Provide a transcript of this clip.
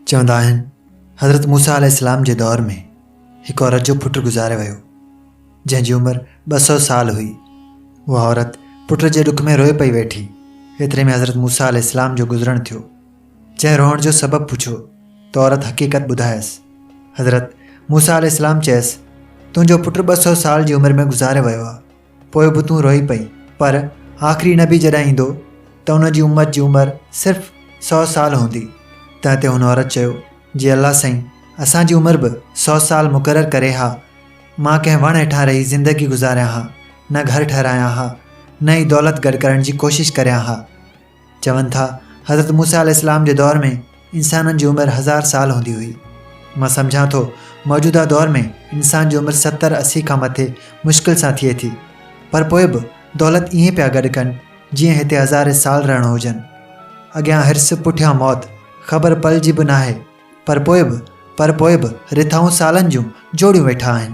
چوندا آهن حضرت موسيٰ عليه السلام جي دور ۾ هڪ عورت جو پٽ گذاري ويو جنهن جي عمر 200 سال هئي. اها عورت پٽ جي ڏک ۾ روئي پئي ويٺي. ايتري ۾ حضرت موسيٰ عليه السلام جو گذرڻ ٿيو. جنهن روئڻ جو سبب پڇيو ته عورت حقيقت ٻڌايس. حضرت موسيٰ عليه السلام چيس، تنهنجو پٽ 200 سال جي عمر ۾ گذاري ويو آهي. پوء به تون روئي پئي. پر آخري نبي جڏهن ايندو ته ان جي امت جي عمر صرف سو سال هوندي. تنهن تي هن عورت چيو، جي الله سائين اسان جي عمر به سو سال مقرر ڪري ها، مان ڪنهن وڻ هيٺان رهي زندگي گذاريان ها، نه گهر ٺهرايان ها، نه ئي دولت گڏ ڪرڻ جي ڪوشش ڪريان ها. چون ٿا حضرت موسيٰ عليه السلام جي دور ۾ انسانن جي عمر هزار سال هوندي هئي. مان سمجهان ٿو موجوده دور ۾ انسان جي عمر 70 80 کان مٿي مشڪل سان ٿئي ٿي پر پوء به دولت ائين پيا گڏ ڪن جيئن هتي هزارين سال رهڻو هجن. اڳيان حرص پٺيان موت خبر پل جي به ناهي پر پوء به پر پوء به رٿائون سالن جون جوڙيون ويٺا آهن.